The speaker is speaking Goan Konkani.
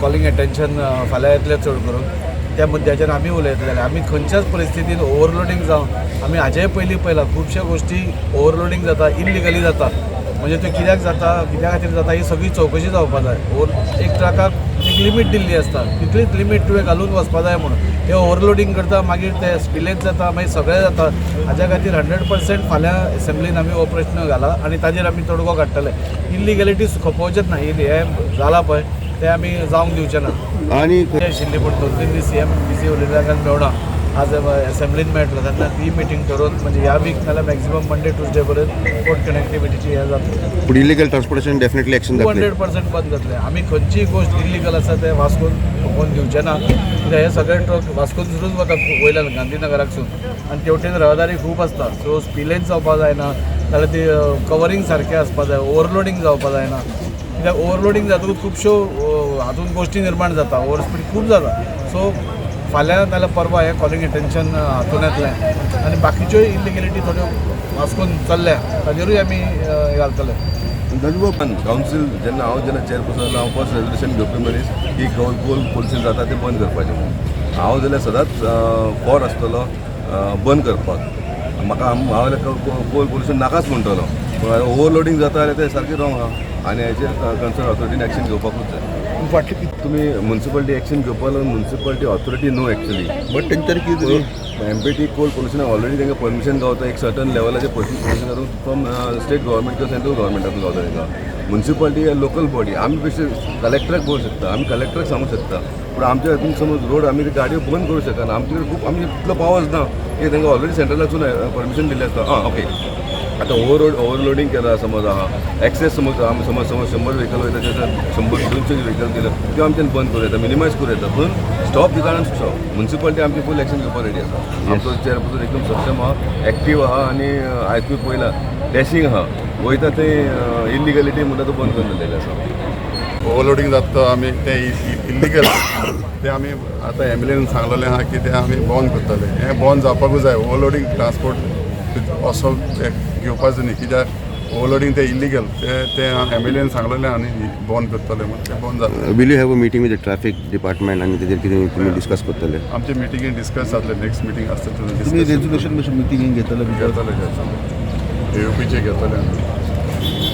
कॉलिंग एटेन्शन फाल्यां येतलें चड करून त्या मुद्द्याचेर आमी उलयतले. जाल्यार आमी खंयच्याच परिस्थितीन ओवरलोडींग जावन, आमी हाजेय पयलीं पळयलां, खुबश्यो गोश्टी ओवरलोडींग जाता, इल्लिगली जाता. म्हणजे त्यो कित्याक जाता, कित्या खातीर जाता, ही सगळी चवकशी जावपा जाय. ओवर एक ट्रकाक एक लिमीट दिल्ली आसता, तितलीच लिमीट तुवें घालून वचपा जाय म्हणून. ते ओवरलोडींग करता, मागीर ते स्पिलेज जाता, मागीर सगळें जाता. हाज्या खातीर 100% फाल्यां एसेंब्लीन आमी हो प्रश्न घाला आनी ताजेर आमी तोडगो काडटले. इल्लिगॅलिटीज खपोवचेच ना. हें जालां पळय, तें आमी जावंक दिवचें ना. आनी ते आशिल्ली, पूण 2-3 दीस सीएम बिजी उरलेल्या कारणान मेळना. आज एसेंब्लीन मेळटलो तेन्ना ती मिटींग ठरोवन, म्हणजे ह्या वीक नाल्यार मॅक्झिमम मंडे ट्युजडे पर्यंत पोर्ट कनेक्टिविटीची हें जातलें. पूण इलिगल ट्रान्सपोर्टेशन डेफिनेटली एक्शन टू जातलें. 100% बंद जातलें. आमी खंयचीय गोश्ट इल्लिगल आसा तें वास्कोन खपोवन दिवचे ना, कित्याक हे सगळे ट्रक वास्कोनसूनच वता वयल्यान गांधीनगराकसून आनी तेवटेन रहदारी खूब आसता. सो स्पिलेज जावपा जायना जाल्यार ती कवरींग सारकें आसपा जाय, ओवरलोडींग जावपा जायना, कित्याक ओवरलोडींग जातकूच खुबश्यो हातूंत गोश्टी निर्माण जाता, ओवर स्पीड खूब जाता. सो फाल्यां नाल्यार परवां हें कॉलिंग एटेन्शन हातून येतलें आनी बाकीच्योय इल्लिगेलिटी थोड्यो वास्कोन चल्ल्या, ताजेरूय आमी घालतले. कावन्सील जेन्ना हांव जेन्ना चेअरपर्सन जालो, हांव फर्स्ट रेजोल्युशन घेवपी मनीस की कोल पोल्युशन जाता तें बंद करपाचें म्हणून. हांव जाल्यार सदांच फॉर आसतलो बंद करपाक. म्हाका हांव जाल्यार कोल पोल्युशन नाकाच म्हणटलो, पूण ओवरलोडींग जाता जाल्यार तें सारकें रॉंग आहा आनी हेचेर कन्सर्न ऑथॉरिटीन एक्शन घेवपाकूच जाय. फाटली तुमी मुन्सिपालिटी एक्शन घेवपाक लागून मुन्सिपालिटी ऑथॉरिटी न्हू एक्चुली. बट तेंच्यानी कितें तरी एमपीटी कोल पोल्युशन ऑलरेडी तांकां परमिशन गावता. एक सर्टन लेवलाचेर परमिशन जाता फ्रॉम स्टेट गव्हर्मेंट किंवा सेंट्रल गव्हर्मेंटातून गावता तांकां. मुन्सिपालिटी हे लोकल बॉडी. आमी बेश्टे कलेक्टराक पळोवंक शकता, आमी कलेक्टराक सांगूंक शकता, पूण आमच्या हातून समज रोड आमी ती गाडयो बंद करूं शकना. आमचे कडेन खूब आमचे तितलो पावर्स ना की तांकां ऑलरेडी सेंट्रलासून परमिशन दिल्लें आसता. आं, ओके, आतां ओवरलोडींग केलां समज आहा, एक्सेस समज आमी समज 100 व्हेकल वयता, थंयसर 100 200 व्हेकल केलं, त्यो आमच्यान बंद करूं येता, मिनिमायज करूं येता, पूण स्टॉप दिता स्टॉप. मुन्सिपालिटी आमची फूल एक्शन घेवपाक रेडी आसा. आमचो चेअरपर्सन एकदम सक्षम आहा, एक्टीव आहा आनी आयज तुमी पळयला, डॅशींग आहा. वयता थंय इल्लिगलिटी म्हणटा तो बंद करून दिलेलें आसा. ओवरलोडींग जाता, आमी तें इल्लिगल, तें आमी आतां एमएलएन सांगलेलें आहा की तें आमी बंद करतले. हें बंद जावपाकूच जाय. ओवरलोडींग ट्रान्सपोर्ट असो घेवपाचो न्ही, कित्याक ओवरलोडींग तें इल्लिगल. तें तें एमएलएन सांगलेलें आनी बंद करतले म्हण तें बंद जातलें. Will you have a meeting with the traffic department आनी तेजेर कितें तुमी डिस्कस करतले? आमचे मिटिंगेन डिस्कस जातलें, नेक्स्ट मिटींग आसतलें. तुमी रेजोल्युशन मातशें मिटींगेन घेतले भितर? घेतले, घेतले, एओपीचे घेतले आमी.